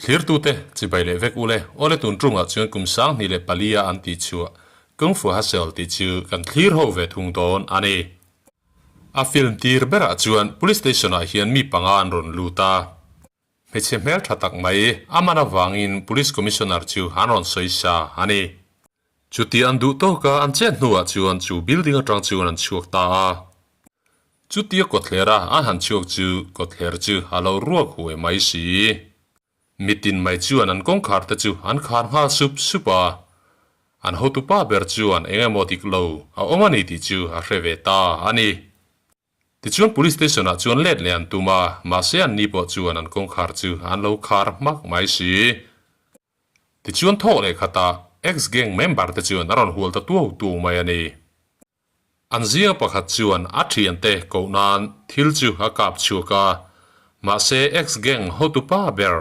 Thlirtute, chibai leh vek ule, awle tun tungah chuan kum 2004 a an tih chhuah Kung Fu Hustle tih chu kan thlir ho ve thung dawn a ni. A film tir berah chuan Police Station ah hian mi panga an rawn lut a. Hmeichhe hmel tha tak mai a man avangin Police Commissioner chu an rawn sawi sa a ni. Chuti an duh tawk a, an chet hnuah chuan chu building atang chuan an chhuak ta a. Chutia kawtthler a an han chhuak chu kawtthler chu a lo ruak huai mai si. Mitin mai chuan an kawngkhar te chu an khar nghal sup sup a. An hotupa ber chuan eng emaw dik lo a awm a ni tih chu a hre ve ta a ni. Tichuan Police Station ah chuan let leh an tum a, mahse an ni pawh chuan an kawngkhar chu an lo khar hmak mai si. Tichuan thawk leh khatah ex-gang member te chuan a rawn hual ta tuau tuau mai a ni. An zinga pakhat chuan a thiante koh nan thil chu a kap chhuak a, mahse ex-gang hotupa ber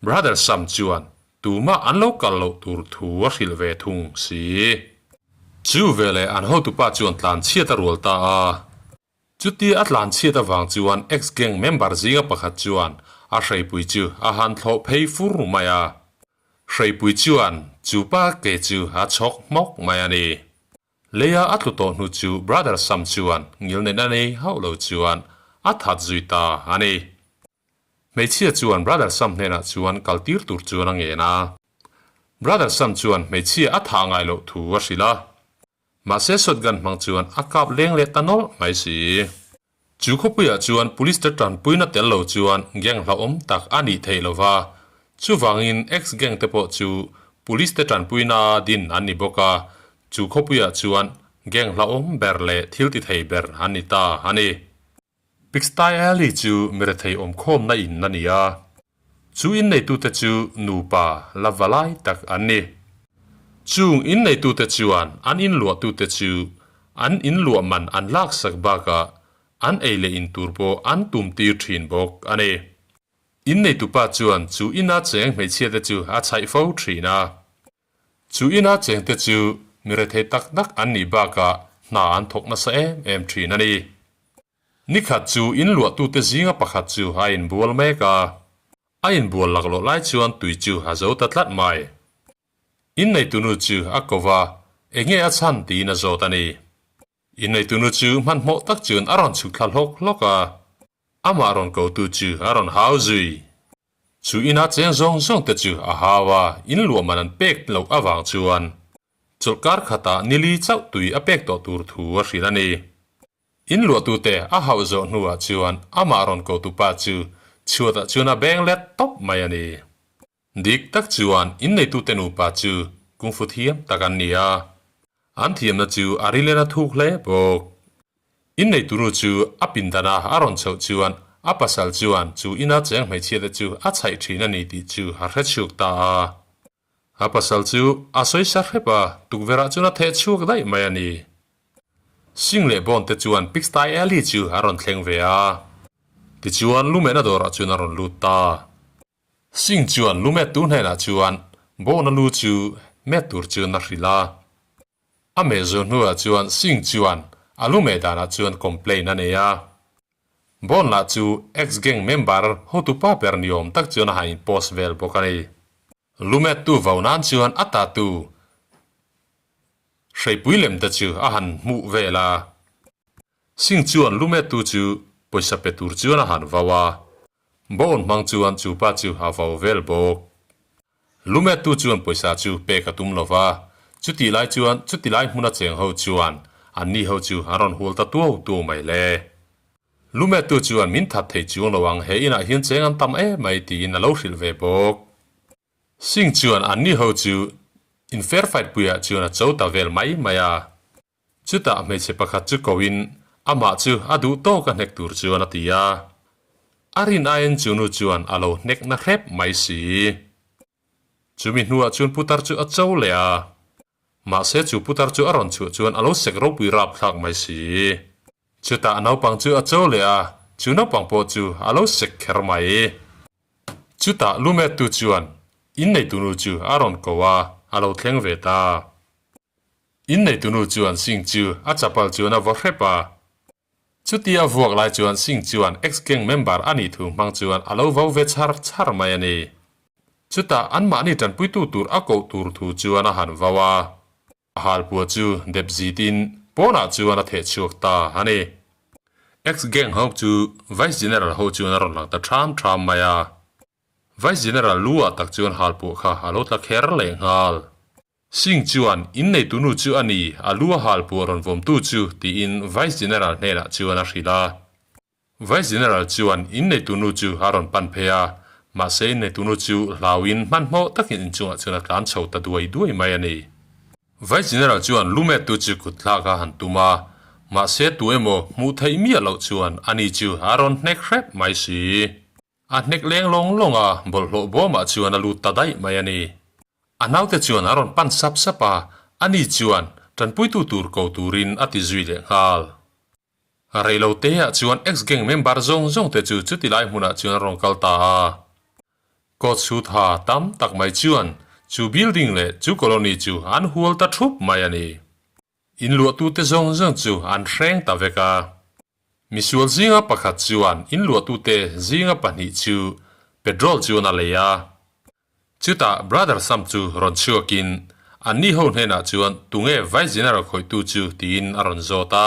Brother Sam chuan tumah an lo kal loh tur thu a hrilh ve thung si. Chu veleh an hotupa chuan tlanchhiat a rual ta a. Chutia a tlanchhiat avang chuan ex-gang member zinga pakhat chuan a hreipui chu a han thlawh phei fur mai a. Hreipui chuan chu pa ke chu a chhawk hmawk mai a ni. Leia a tlu tawh hnu chu Brother Sam chuan ngilneihna nei hauh lo chuan a that zui ta a ni. Hmeichhia chuan Brother Sam hnenah chuan kal tir tur chuan a ngen a. Brother Sam chuan hmeichhia a thah ngai loh thu a hrilh a. Mahse shotgun hmang chuan a kap leng leh ta nawlh mai si. Chu khawpuiah chuan police te tanpuina tel lo chuan gang hlauhawm tak a nih theih lo va, chuvangin ex-gang te pawh chu police te tanpuina din an ni bawk a, chu khawpuiah chuan gang hlauhawm ber leh thil ti thei ber an ni ta a ni. Pigsty Alley chu mirethei awmkhawmna in a ni a, chu inneitute chu nupa la va lai tak an ni. Chung inneitute chuan an inluahtute chu an inluah man an laksak bakah an ei leh in tur pawh an tum tir thin bawk a ni. Inneitupa chuan chu ina cheng hmeichhiate chu a chhaih fo thin a. Chu ina chengte chu mi rethei tak tak an nih bakah hna an thawk nasa em em thin a ni. Nikhat chu inluahtute zinga pakhat chu a inbual mek a. A inbual laklawh lai chuan tui chu a zo ta tlat mai. Inneitunu chu a ko va, enge a chhan tiin a zawt a ni. Inneitunu chu hmanhmawh tak chuan a rawn chhuk thla hlawk hlawk a, amah rawn kotu chu a rawn hau zui. Chu ina cheng zawng zawng te chu a hau a, inluah man an pek loh avang chuan chawlhkar khatah nili chauh tui a pek tawh tur thu a hrilh a ni. In luahtute a hauh zawh hnuah chuan amah rawn kotupa chu chhuatah chuan a beng let tawp mai a ni. Dik tak chuan inneitute nupa chu kungfu thiam tak an ni a, an thiamna chu a rilena thuk hle bawk. Inneitunu chu a pindana a rawn chhoh chuan a pasal chuan chu ina cheng hmeichhiate chu a chhaih thin a ni tih chu a hrechhuak ta a. A pasal chu a sawi sa hrep a, tukverhah chuan a theh chhuak daih mai a ni. Sing leh Bond te chuan Pigsty Alley chu a rawn thleng ve a. Tichuan Lumen-a dawrah chuan a rawn lut ta. Sing chuan Lumet tu hnenah chuan Bond-a lu chu met tur chuan a hrilh a. A meh zawh hnuah chuan Sing chuan a lu meh danah chuan complain a nei a. Bond lah chu ex-gang member hotupa ber ni awm tak chuan a han in-post vel bawk a ni. Lu mettu vau nan chuan a tatu hreipui lem te chu a han hmuh vel a. Sing chuan lu mettu chu pawisa pe tur chuan a han vau a. Bond hmang chuan chu pa chu a vau vel bawk. Lumettu chuan pawisa chu pek a tum lo va, chutih lai chuan chuti lai hmuna cheng ho chuan anni ho chu an rawn hual ta tuau tuau mai le. Lumettu chuan min that thei chuang lo ang he inah hian cheng an tam em mai tiin a lo hrilh ve bawk. Singh chuan anni ho chu in fair fight puiah chuan a cho ta vel mai mai a. Chutah hmeichhe pakhat chu koin amah chu a duh tawk a hnek tur chuan a ti a. A rin aiin chu nu chuan a lo hnek na hrep mai si. Chumi hnuah chuan putar chu a cho leh a. Mahse chu putar chu a rawn chhuah chuan a lo sek ropui rapthlak mai si. Chutah naupang chu a cho leh a, chu naupang pawh chu a lo sek kher mai. Chutah lumettu chuan inneitunu chu a rawn ko a, a lo thleng ve ta. Inneitunu chuan Singh chu a chapal chuan a vaw hrep a. Chutia vuak lai chuan Singh chuan ex-gang member a nih thu hmang chuan a lo vo ve char char mai a ni. Chutah anmahni tanpuitu tur a koh tur thu chuan a han vau a. A halpuah chu dep zitin pawnah chuan a theh chhuak ta a ni. Ex-gang ho chu Vice General ho chuan a rawn lang ta ṭham ṭham mai a. Vice General lu ah tak chuan halpuah kha a lo tla kher leh nghal. Singh chuan, In neitunu chu a ni, a lu a halpuah rawn vawmtu chu, tiin Vice General hnenah chuan a hrilh a. Vice General chuan in neitunu chu a rawn pan phei a, mahse in neitunu chu hlauin hmanhmawh takin inchungah chuan a tlan chho ta duai duai mai a ni. Vice General chuan lumettu chu kut thlak a han tum a, mahse tu emaw hmuh theih miah loh chuan ani chu a rawn hnek hrep mai si. A hnek leng lawng lawng a, bawlhhlawh bawmah chuan a lut ta daih mai a ni. A naute chuan a rawn pan sap sap a, ani chuan tanpuitu tur ko turin a ti zui leh nghal. Reilo te ah chuan ex-gang member zawng zawng te chu chuti lai hmunah chuan a rawn kal ta a. Coat suit ha tam tak mai chuan chu building leh chu colony chu an hual ta thup mai a ni. In luahtute zawng zawng chu an hreng ta vek a. Misual zinga pakhat chuan in luahtute zinga pahnih chu petrol chuan a lei a. Chutah Brother Sam chu rawn chhuakin anni ho hnenah chuan tunge Vice General khawihtu chu tiin a rawn zawt a.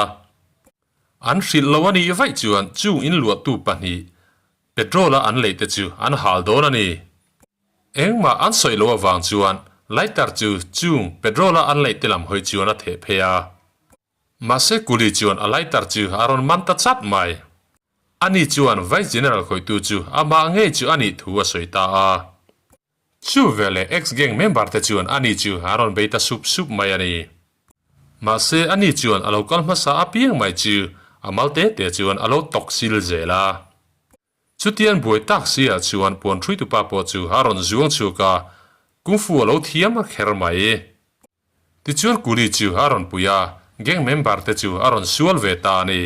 An hrilh lo a nih vaih chuan chung in luahtu pahnih petrol a an leih te chu an hal dawn a ni. Engmah an sawi loh avang chuan lighter chu chung petrol a an leih te lam hawi chuan a theh phei a. Mahse Kuli chuan a lighter chu a rawn man ta chat mai. Ani chuan Vice General khawihtu chu amah ngei chu a nih thu a sawi ta a. Chu veleh ex-gang member te chuan ani chu a rawn bei ta sup sup mai a ni. Mahse ani chuan a lo kal hmasa apiang mai chu a mal te te chuan a lo tawk sil zel a. Chutian buai tak si ah chuan puan hruitupa pawh chu a rawn zuang chhuak a, Kung Fu a lo thiam a kher mai. Tichuan Kuli chu a rawn pui a, gang member te chu a rawn sual ve ta a ni.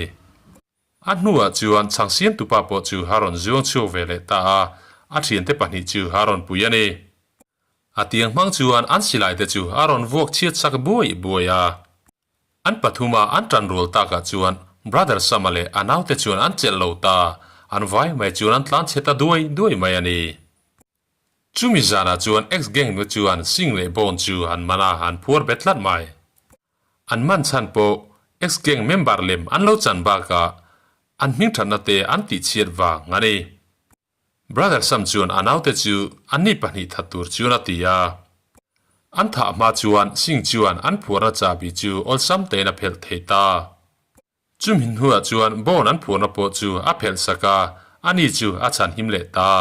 A hnuah chuan chhang siamtupa pawh chu a rawn zuang chhuak ve leh ta a, a thiante pahnih chu a rawn pui a ni. A tiang hmang chuan an silai te chu a rawn vuak chhiat sak buai buai a. An pathuma an tan rual takah chuan Brother Sama leh a naute chuan an chelh lo ta, an vai mai chuan an tlan chhe ta duai duai mai a ni. Chumi zanah chuan ex-gang nu chuan Singh leh Bond chu an man a, an phuar bet tlat mai. An man chhan pawh ex-gang member lem an lo chan bakah an hmingthatna te an tihchhiat vang a ni. Brother Sam chuan a naute chu anni pahnih that tur chuan a ti a. An thah hma chuan Singh chuan an phuarna chahbi chu awlsam tein a phelh thei ta. Chumi hnuah chuan Bond an phuarna pawh chu a phelh sak a, ani chu a chhan him leh ta.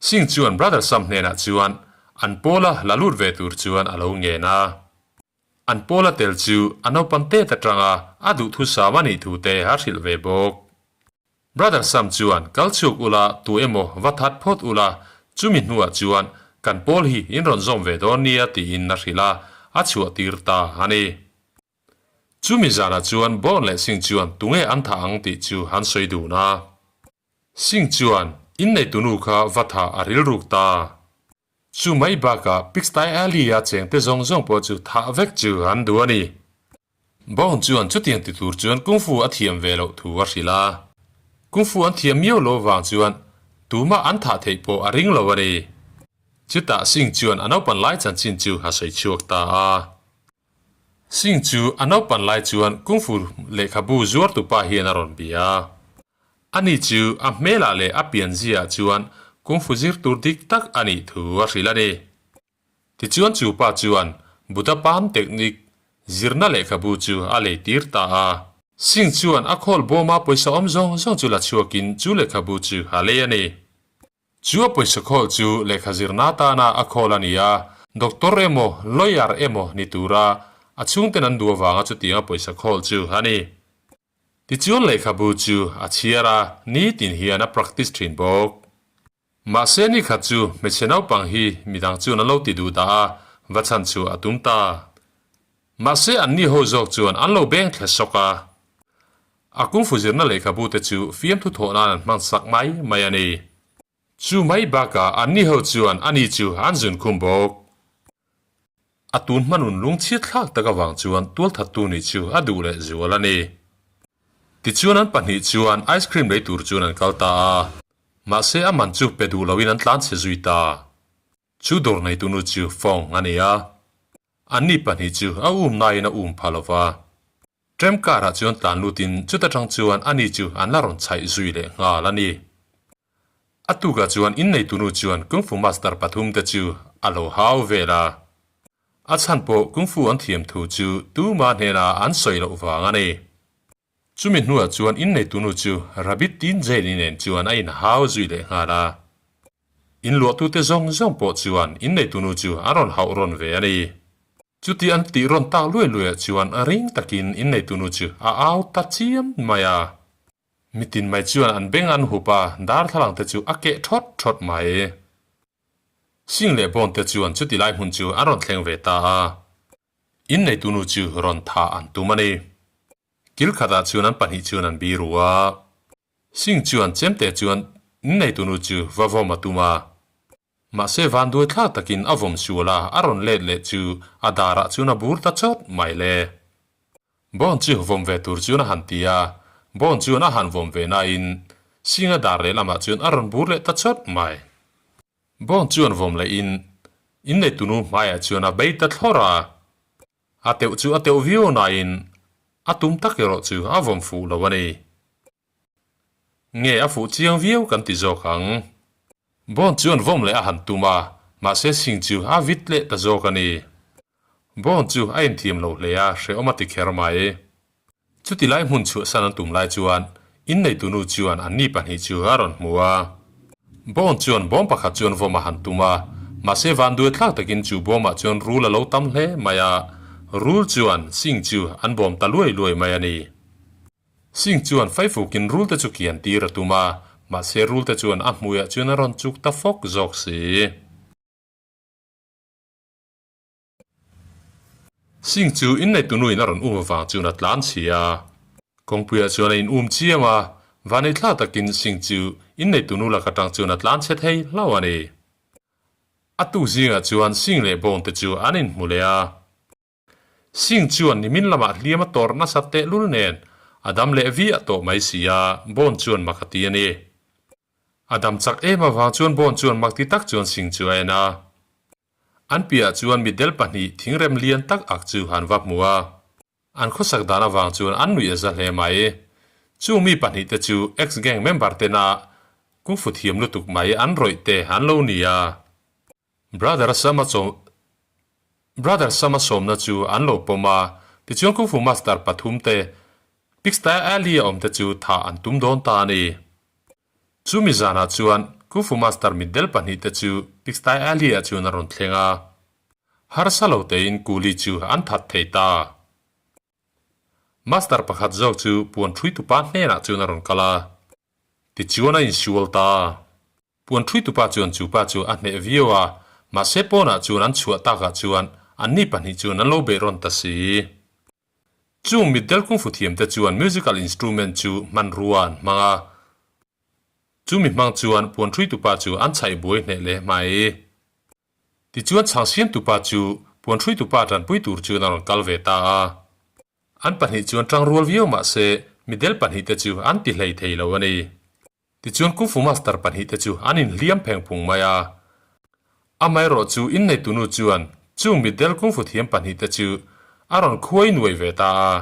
Singh chuan Brother Sam hnenah chuan an pawla la lut ve tur chuan a lo ngen a. An pawla tel chu a naupang tet atanga a duhthusam a nih thu te a hrilh ve bawk. Brother Sam chuan kal chhuak ula tu emaw va that phawt ula, chumi hnuah chuan kan pawl hi in rawn zawm ve dawn nia tiin a hrilh a, a chhuah tir ta a ni. Chumi zanah chuan Bond leh Singh chuan tunge an thah ang tih chu an sawi dun a. Singh chuan inneitunu kha va thah a rilruk ta. Chu mai bakah Pigsty Alley-a chengte zawng zawng pawh chu thah vek chu an duh a ni. Bond chuan chutiang ti tur chuan Kung Fu a thiam ve loh thu a hrilh a. Kung Fu an thiam miau lo vang chuan tumah an thah theih pawh a ring lo a ni. Chutah Singh chuan a naupan lai chanchin chu a sawi chhuak ta a. Singh chu a naupan lai chuan Kung Fu lehkhabu zuartupa hian a rawn bia a. Ani chu a hmelah leh a pianziaah chuan Kung Fu zir tur dik tak a nih thu a hrilh a ni. Tichuan chu pa chuan Buddha Palm Technique zirna lehkhabu chu a lei tir ta a. Singh chuan a khawl bawma pawisa awm zawng zawng chu la chhuakin chu lehkhabu chu a lei a ni. Chu a pawisa khawl chu lehkha zirna atana a khawl a ni a, doctor emaw lawyer emaw ni tura a chhungten an duh avanga chutianga pawisa khawl chu a ni. Tichuan lehkhabu chu a chhiar a, nitin hian a practice thin bawk. Mahse ni khat chu hmeichhe naupang hi midang chuan an lo ti duh dah a, va chhan chu a tum ta. Mahse anni ho zawk chuan an lo beng thle sawk a. A kungfu zirna lehkhabu te chu fiamthu thawh nan an hmang sak mai mai a ni. Chu mai bakah anni ho chuan ani chu an zun khum bawk. A tun hmanun lungchhiat thlak tak avang chuan tualthattu nih chu a duh leh zual a ni. Tichuan an pahnih chuan ice cream lei tur chuan an kal ta a, mahse a man chu pe duh loin an tlan chhe zui ta. Chu dawr neitunu chu Fong a ni a, anni pahnih chu a um nain a um pha lo va. Tram car ah chuan tlan lutin chuta tang chuan ani chu an la rawn chhaih zui leh nghal a ni. A tukah chuan inneitunu chuan Kung Fu Master pathum te chu a lo hau vel a. A chhan pawh Kung Fu an thiam thu chu tuma hnenah an sawi loh vang a ni. Chumi hnuah chuan inneitunu chu Rabbit Tin Jane-i nen chuan a inhau zui leh nghal a. Inluahtute zawng zawng pawh chuan inneitunu chu an rawn hauh rawn ve a ni. Chuti an tih rawn tak luai luaiah chuan ring takin inneitunu chu a au ta chiam mai a. Mitin mai chuan an beng an hup a, darthlalang te chu a keh thawt thawt mai. Sing leh Bond te chuan chuti lai hmun chu an rawn thleng ve ta a. Inneitunu chu rawn thah an tum a ni. Kil khatah chuan an pahnih chuan an biru a. Singh chuan chemte chuan inneitunu chu va vawm a tum a. Mahse vanduai thlak takin a vawm sual a, a rawn let leh chu a darah chuan a bur ta chawt mai le. Bond chu vawm ve tur chuan a han ti a, Bond chuan a han vawm ve nain Singh a dar leh lamah chuan a rawn bur leh ta chawt mai. Bond chuan vawm lehin inneitunu hmaiah chuan a bei ta thlawr a. A teuh chu a teuh viau nain a tum tak erawh chu a vawm fuh lo a ni. Nge a fuh chiang viau kan ti zawk ang. Bond chuan vawm leh a han tum a, mahse Singh chu a vit leh ta zawk a ni. Bond chu a inthiam lo hle a, hrehawm a ti kher mai. Chuti lai hmun chhuahsan an tum lai chuan inneitunu chuan anni pahnih chu a rawn hmu a. Bond chuan bawm pakhat chuan vawm a han tum a, mahse vanduai thlak takin chu bawmah chuan rul a lo tam hle mai a, rul chuan Singh chu an bawm ta luai luai mai a ni. Singh chuan faifukin rul te chu kian tir a tum a, mahse rul te chuan a hmuiah chuan a rawn chuk ta fawk zawk si. Singh chu inneitunuin a rawn um avang chuan a tlan chhi a. Kawngpuiah chuan a in um chiam a, vanei thla takin Singh chu inneitunu lak atang chuan a tlan chhe thei hlauh a ni. A tuk zingah chuan Singh leh Bond te chu an inhmu leh a. Singh chuan nimin lamah hliam a tawrh nasa tehlul nen a dam leh viah tawh mai si a, Bond chuan mak a ti a ni. A dam chak em avang chuan Bond chuan mak ti tak chuan Singh chu a en a. An piahah chuan mitdel pahnih thingrem lian tak ak chu an va hmu a. An khawsak dan avang chuan an nuih a za hle mai. Chung mi pahnih te chu ex-gang member tena kungfu thiam lutuk mai an rawih te an lo ni a. Brother Sama chaw Brother Sama sawmna chu an lo pawm a, tichuan kungfu master pathum te Pigsty Alley a awm te chu thah an tum dawn ta a ni. Chumi zanah chuan Kung Fu Master mitdel pahnihte chu Pigsty Alley-ah chuan a rawn thleng a. Harsa lo tein kuli chu an that thei ta. Master pakhat zawk chu puan ṭhuitupa hnenah chuan a rawn kal a. Tichuan a insual ta. Puan ṭhuitupa chuan chu pa chu a hneh viau a, mahse pawnah chuan an chhuah takah chuan anni pahnih chuan an lo beih rawn ta si. Chung mitdel kungfu thiamte chuan musical instrument chu hmanrua an hmang a, chumi hmang chuan puanhruitupa chu an chhaih buai hneh leh mai. Tichuan chhangsiamtupa chu puanhruitupa tanpui tur chuan a rawn kal ve ta a. An pahnih chuan tangrual viau mah se mitdel pahnihte chu an ti hlei thei lo a ni. Tichuan Kungfu Master pahnihte chu an inhliam pheng phung mai a. Amaherawh chu inneitunu chuan chung mitdel Kungfu thiam pahnihte chu a rawn khuai nuai ve ta a.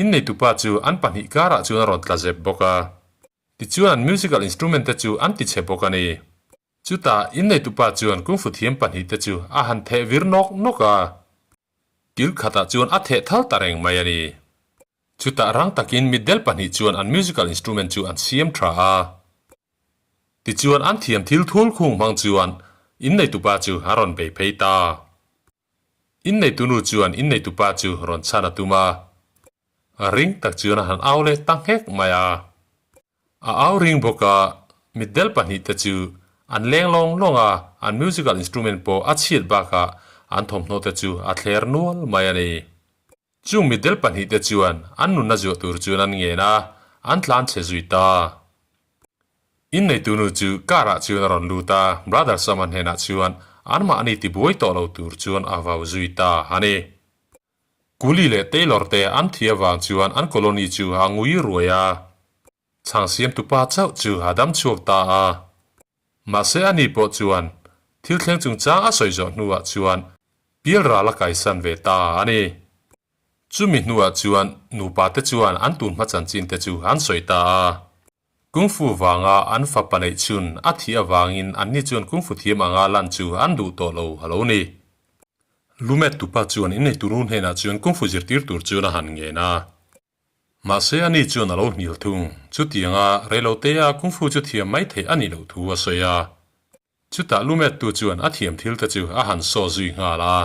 Inneitupa chu an pahnih karah chuan a rawn tla zep bawk a. Tichuan an musical instrument te chu an tichhe bawk a ni. Chutah inneitupa chuan Kungfu thiam pahnihte chu a han theh vir nawk nawk a. Kil khatah chuan a theh thal ta reng mai a ni. Chutah rang takin mitdel pahnih chuan an musical instrument chu an siam tha a. Tichuan an thiam thil thul khung hmang chuan inneitupa chu a rawn bei phei ta. Inneitunu chuan inneitupa chu rawn chhan a tum a. Ring tak chuan a han au leh ta nghek mai a. A au ring bawk a, mitdel pahnih te chu an leng lawng lawng a, an musical instrument pawh a chhiat bakah an thawmhnaw te chu a thler nual mai a ni. Chung mitdel pahnihte chuan an nunna zuah tur chuan an ngen a, an tlan chhe zui ta. Inneitunu chu car ah chuan a rawn lut a, Brother Sama hnenah chuan anmahni tibuai tawh lo tur chuan a vau zui ta a ni. Kuli leh Taylor te an thi avang chuan an colony chu a ngui ruai a. Chhang siamtupa chauh chu a dam chhuak ta a. Mahse ani pawh chuan. Thil thleng chungchang a sawi zawh hnuah chuan pial ral a kaisan ve ta a ni. Chumi hnuah chuan nupa te chuan an tun hma chanchin te chu an sawi ta a. Kung Fu vanga an fapa neih chhun a thih avangin anni chuan Kung Fu thiam anga lan chu an duh tawh lo a lo ni. Lumet tupa chuan inneitunu hnenah chuan Kung Fu zirtir tur chuan a han ngen a. Mahse ani chuan a lo hnial thung. Chutianga reilotea Kung Fu chu thiam mai theih a nih loh thu a sawi a. Chutah lumettu chuan a thiam thil te chu a han saw zui nghal a.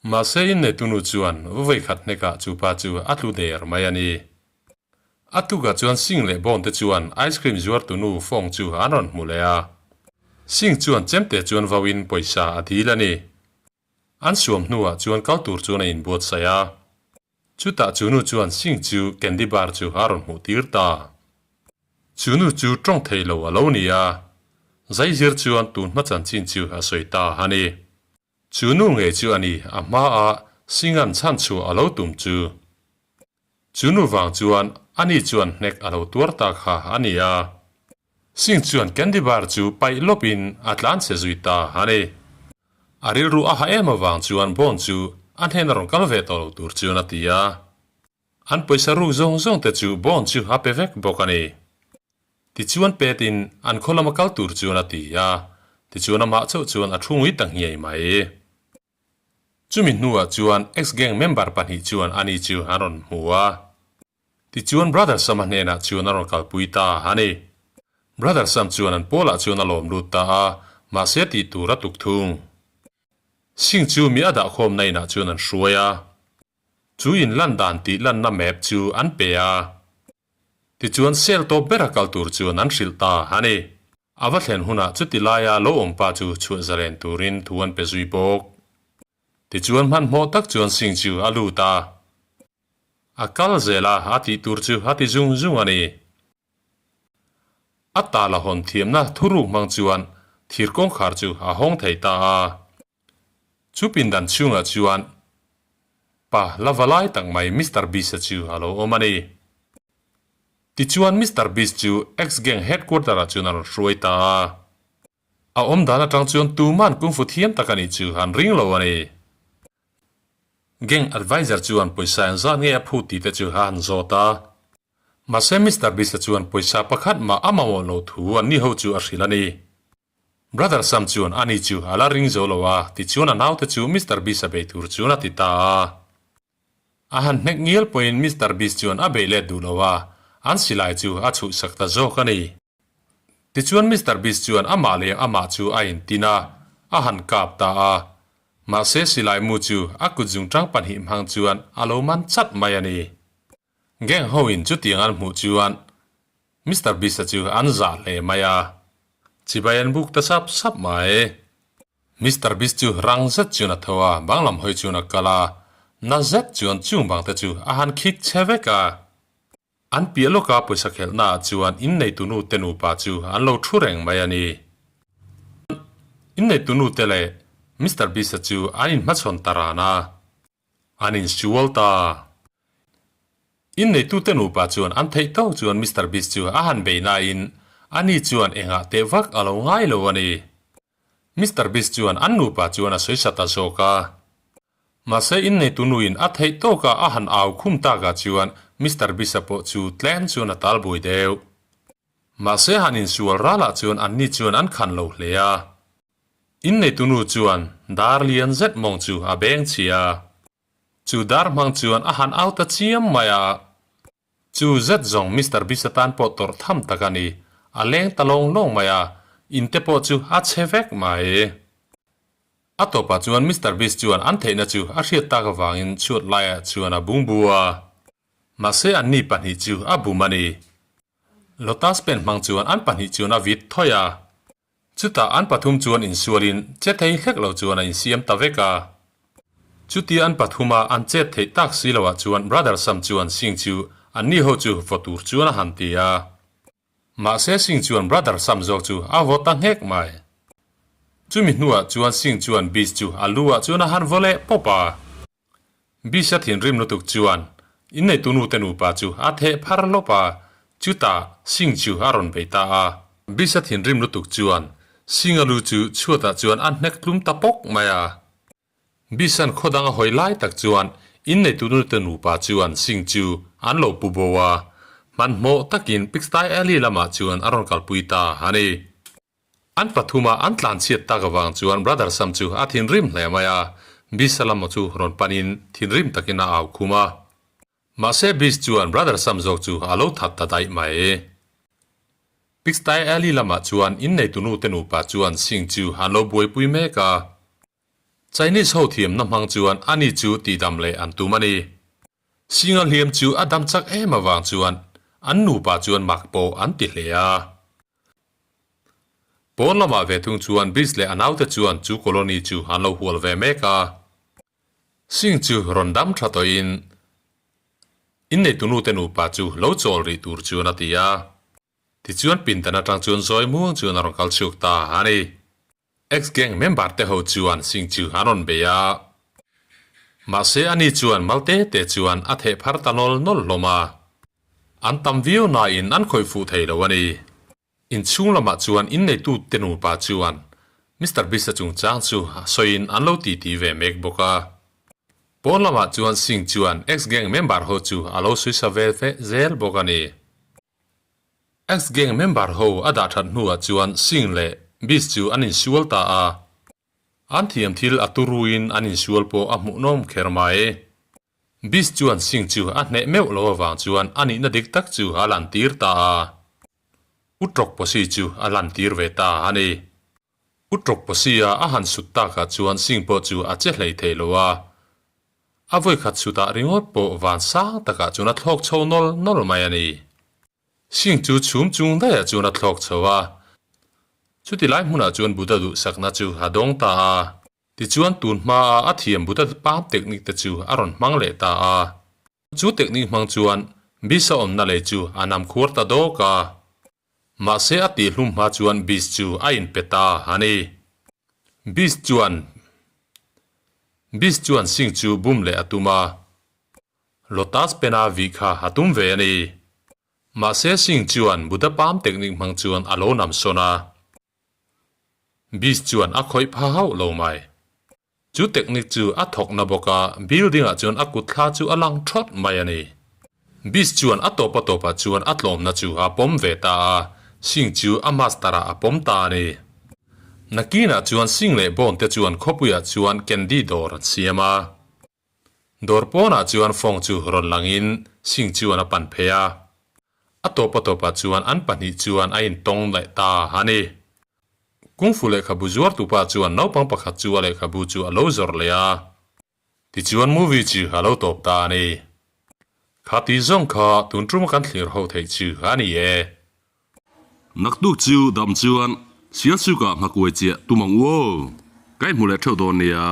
Mahse inneitunu chuan vawi khat hnekah chu pa chu a tlu der mai a ni. A tukah chuan Singh leh Bond te chuan ice cream zuartunu Fong chu an rawn hmu leh a. Singh chuan chemte chuan vauin pawisa a dil a ni. An suam hnuah chuan kal tur chuan a inbuatsaih a. Chutah chu nu chuan Singh chu candy bar chu a rawn hmuh tir ta. Chu nu chu tawng thei lo a lo ni a. Zaizir chuan tun hma chanchin chu a sawi ta a ni. Chu nu ngei chu a ni a hma a Singh-a'n chhan chhuah a lo tum chu. Chu nu vang chuan ani chuan hnek a lo tuar ta kha a ni a. Singh chuan candy bar chu paih lawpin a tlan chhe zui ta a ni. A rilru a ha em avang chuan Bond chu a hnen a rawn kal ve tawh lo tur chuan a ti a. An pawisa ruk zawng zawng te chu Bond chu a pe vek bawk a ni. Tichuan petin an khaw lama kal tur chuan a ti a, tichuan amah chauh chuan a thu ngui ta nghiai mai. Chumi hnuah chuan ex-gang member pahnih chuan ani chu an rawn hmu a. Tichuan Brother Sam-a hnenah chuan a rawn kalpui ta a ni. Brother Sam chuan an pawlah chuan a lawm lut ta a, mahse tih tur a tuk thung. Singh chu mi a dahkhawmna inah chuan an hruai a. Chu inlan dan tih lanna map chu an pe a. Tichuan sel tawp bera kal tur chuan an hrilh ta a ni. A va thlen hunah chuti laia lo awm pa chu chhuah zalen turin thu an pe zui bawk. Tichuan hmanhmawh tak chuan Singh chu a lut a. A kal zel a, a tih tur chu a ti zung zung a ni. A tal a hawn thiamna thuruk hmang chuan thir kawngkhar chu a hawng thei ta a. Chu pindan chhungah chuan pa la va lai tak mai Mister Beast-a chu a lo awm a ni. Tichuan Mister Beast chu X-Gang headquarter-ah chuan a rawn hruai ta a. A awm dan atang chuan tuman kung fu thiam tak a nih chu an ring lo a ni. Gang advisor chuan pawisa engzat nge a phut tih te chu a han zawt a. Mahse Mister Beast-a chuan pawisa pakhat mah a mamawh lo thu anni ho chu a hrilh a ni. Brother Sam chuan ani chu a la ring zo lo a, tichuan a naute chu Mister Beast a bei tur chuan a ti ta a. A han hnek ngial pawhin Mister Beast chuan a bei let duh lo a, an silai chu a chhuhsak ta zawk a ni. Tichuan Mister Beast chuan amah leh amah chu a intin a, a han kap ta a. Mahse silai mu chu a kut zungtang pahnih hmang chuan a lo man chat mai a ni. Gang ho in chutiang an hmuh chuan Mister Beast-a chu an zah hle mai a, chibai an buk ta sap sap mai. Mister Beast chu rang zet chuan a tho a, bang lam hawi chuan a kal a, na zet chuan chung bang te chu a han khik che vek a. An piah lawka pawisa khelhna ah chuan inneitunu te nupa chu an lo thu reng mai a ni. Inneitunu te leh Mister Beast-a chu an inhmachhawn ta ran a. An insual ta. Inneitute nupa chuan an theih tawk chuan Mister Beast chu a han bei nain ani chuan engah teh vak a lo ngai lo a ni. Mister Beast chuan an nupa chuan a sawisa ta zawk a. Mahse inneitu nuin a theih tawka a han au khum takah chuan Mister Beast-a pawh chu tlem chuan a tal buai deuh. Mahse han insual ralah chuan anni chuan an khan lo hle a. Inneitunu chuan dar lian zet mawng chu a beng chhia a, chu dar hmang chuan a han au ta chiam mai a. Chu zet zawng Mister Beast atan pawh tawrh tham tak a ni, a leng ta lawng lawng mai a, in te pawh chu a chhe vek mai. A tawpah chuan Mister Beast chuan an theihna chu a hriat tak avangin chhuat laiah chuan a bungbu a, mahse anni pahnih chu a bum a ni. Lotus pen hmang chuan an pahnih chuan a vit thawi a. Chutah an pathum chuan insualin che thei hlek lo chuan a insiam ta vek a. Chutia an pathuma an chet theih tak si loah chuan Brother Sam chuan Singh chu anni ho chu vaw tur chuan a han ti a. Mahse Singh chuan Brother Sam zawk chu a vaw ta nghek mai. Chumi hnuah chuan Singh chuan Beast chu a lu ah chuan a han vaw leh pawp a. Bisa thinrim lutuk chuan inneitunu te nupa chu a theh phar lawp a, chutah Singh chu a rawn bei ta a. Bisa thinrim lutuk chuan. Singa lu chu chhuatah chuan a hnek tlum ta pawk mai a. Bisan khaw dang a hawi lai tak chuan inneitu nute nupa chuan Singh chu an lo pu bo a, hmanhmawh takin Pigsty Alley lamah chuan a rawn kalpui ta a ni. An pathuma an tlanchhiat tak avang chuan Brother Sam chu a thinrim hle mai a, Bisa lam chu rawn panin thinrim takin a au khum a. Mahse Beast chuan Brother Sam zawk chu a lo that ta daih mai. Pigsty Alley lamah chuan inneitu nute nupa chuan Singh chu an lo buaipui mek a. Chinese ho thiamna hmang chuan ani chu tihdam leh an tum a ni. Singa hliam chu a dam chak em avang chuan an nupa chuan mak pawh an ti hle a. Pawn lamah ve thung chuan Beast leh a naute chuan chu colony chu an lo hual ve mek a. Sing chu rawn dam tha tawhin inneitunu te nupa chu lo chawl rih tur chuan a ti a. Tichuan pindan atang chuan zawi muang chuan a rawn kal chhuak ta a ni. Ex-gang member te ho chuan Singh chu an rawn bei a, mahse ani chuan mal te te chuan a theh phar ta nawl nawl hlawm a, an tam viau nain an khawih fuh thei lo a ni. Inchhung lamah chuan inneitu te nupa chuan Mister Beast-a chungchang chu sawiin an lo titi ve mek bawk a. Pawn lamah chuan Singh chuan ex-gang member ho chu a lo suisa ve zel bawk a ni. Ex-gang member ho a dah that hnuah chuan Singh leh Beast chu an insual ta a, an thiam thil a turuin an insual pawh a hmuhnawm kher mai. Beast chuan Singh chu a hneh meuh lo avang chuan a nihna dik tak chu a lantir ta a, Uttrawk Posi chu a lantir ve ta a ni. Uttrawk Posi-a a han sut takah chuan Singh pawh chu a che hlei thei lo a, a vawikhat sutah ringawt pawh van sang takah chuan a thlawk chho nawl nawl mai a ni. Singh chu chhum chung daihah chuan a thlawk chho a, chuti lai hmunah chuan Buddha duhsakna chu a dawng ta a. Tichuan tun hmaa a thiam Buddha pam technique te chu a rawn hmang leh ta a. Chu technique hmang chuan Bisa awmna lei chu a nam khuar ta dawk a. Mahse a tih hlum hma chuan Bis chu a inpe ta a ni. Bis chuan Bis chuan Singh chu bum leh a tum a. Lotus pena vih kha a tum ve a ni. Mahse Singh chuan Buddha palm technique hmang chuan a lo nam sawn a. Beast chuan a khawih pha hauh lo mai. Chu technique chu a thawk na bawk a, building ah chuan a kut thla chu a lang thawt mai a ni. Beast chuan a tawp a tawp ah chuan a tlawmna chu a pawm ve ta a, Singh chu a master ah a pawm ta a ni. Nakinah chuan Singh leh Bond te chuan khawpuiah chuan candy dawr an siam a. Dawr pawnah chuan phone chu rawn langin Singh chuan a pan phei a. A tawp a tawpah chuan an pahnih chuan a intawng leh ta a ni. Kung Fu lehkhabu zuartu pa chuan naupang pakhat chu a lehkhabu chu a lo zawrh leh a. Tichuan movie chu a lo tawp ta a ni. Kha tih zawng kha tun tuma kan thlir ho theih chu a ni e. Naktuk chu dam chuan Sialsukah nghakuai chiah tum ang u aw. Ka inhmu leh theuh dawn nia.